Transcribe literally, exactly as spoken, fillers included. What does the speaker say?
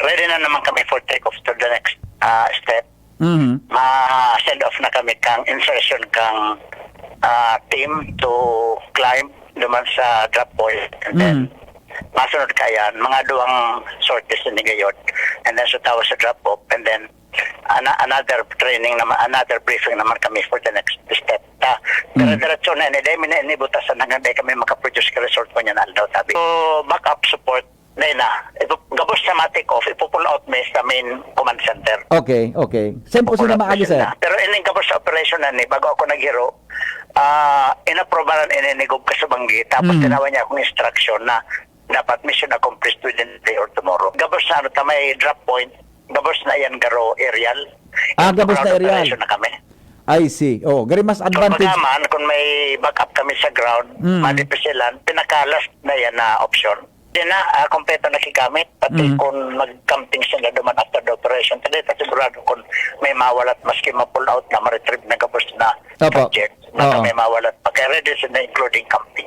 ready na naman kami for take off to the next ah, step. Mhm. Ma-send off na kami kang insertion kang ah, team to climb duman sa drop point. And then, Mhm. masunod ka yan, mga duwang sorties na gayod. And then, sa tawa sa drop off, and then, ana- another training naman, another briefing naman kami for the next step. Ta, pero Mm. diretso na ini, dahil may nainibutasan hanggang dahil kami makaproduce ka result ko niyan aldaw, tabi. So, backup support, dahil na, ipo- gabos na ma-take off, ipo-pull out mi sa main command center. Okay, okay. Saan po Pull sila out maagi, mi sir? sila. Pero ining gabos sa operation na ni, bago ako naghiro, ah, inaprobaran ini ni Gob Kasubanggi, tapos Mm. tinawan niya akong instruction na dapat mission accomplished within today or tomorrow. Gabos na ano, ta may drop point, gabos na yan garo aerial. Ah, gabos na aerial. Operation na kami. I see. Oh, gari mas So, advantage. Pagkaman, kung may backup kami sa ground, Mm. madipisilan, pinaka-last na yan na option. Di na, ah, kompleto na kigamit. Pati Mm. kung mag-camping sila duman after the operation, hindi pa sigurado kung may mawalat, maski ma-pull out na, ma-retrieve na gabos na Opo. subject. Baka Oo. May mawalat pa. Kaya ready sila, including camp